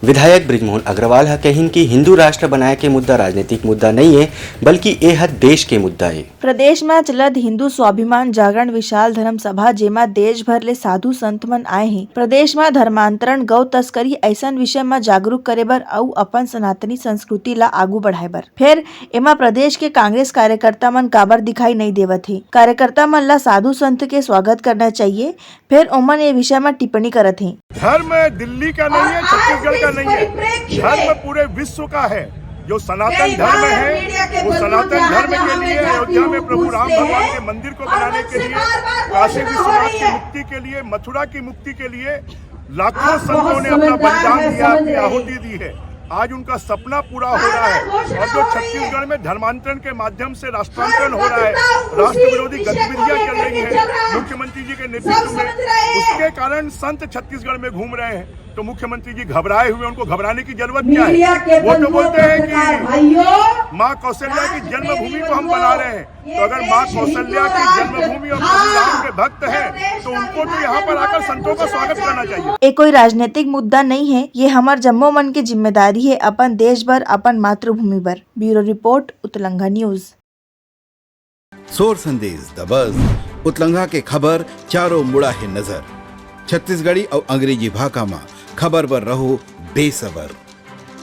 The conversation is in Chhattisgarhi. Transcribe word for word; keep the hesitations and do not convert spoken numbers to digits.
विधायक बृजमोहन अग्रवाल ह कहिन कि हिंदू राष्ट्र बनाए के मुद्दा राजनीतिक मुद्दा नइ ए, बल्कि ए ह देश के मुद्दा ए। प्रदेश म चलत हिंदू स्वाभिमान जागरण विशाल धर्म सभा, जेमा देश भर ले साधु संत मन आए हें। प्रदेश म धर्मांतरण, गौ तस्करी अइसन विषय म जागरूक करे बर अउ अपन सनातनी संस्कृति ला आगू बढ़ाए बर। फेर एमा प्रदेश के कांग्रेस कार्यकर्ता मन काबर दिखाई नइ देवत हे? कार्यकर्ता मन ला साधु संत के स्वागत करना चाहिए। फेर ओमन ए विषय म टिप्पणी करत हें। धर्म दिल्ली का नहीं है, छत्तीसगढ़ का नहीं है, धर्म पूरे विश्व का है। जो सनातन धर्म है, वो सनातन धर्म के लिए अयोध्या में प्रभु राम भगवान के मंदिर को बनाने के लिए, काशी विश्वनाथ की मुक्ति के लिए, मथुरा की मुक्ति के लिए लाखों संतों ने अपना बलिदान दिया, अपनी आहुति दी है। आज उनका सपना पूरा हो रहा है। और जो छत्तीसगढ़ में धर्मांतरण के माध्यम से राष्ट्रांतरण हो रहा है, राष्ट्र विरोधी गतिविधियां चल रही हैं मुख्यमंत्री जी के नेतृत्व में, उसके कारण संत छत्तीसगढ़ में घूम रहे हैं। तो मुख्यमंत्री जी घबराए हुए, उनको घबराने की जरूरत क्या है? वो तो बोलते हैं कि माँ कौशल्या की जन्मभूमि को हम बना रहे हैं। तो अगर माँ कौशल्या की जन्मभूमि और प्रभु राम के भक्त हैं, तो उनको तो यहाँ पर आकर संतों का स्वागत करना चाहिए। ए कोई राजनीतिक मुद्दा नइ हे, ये हमर जम्मो मन के जिम्मेदारी हे अपन देश बर, अपन मातृभूमि बर। Bureau report, Utlanga news. Sor Sandesh दबस, उतलंगा के खबर चारों मुड़ा हे नजर। छत्तीसगढ़ी अउ अंग्रेजी भाखा म खबर बर रहो बेसबर।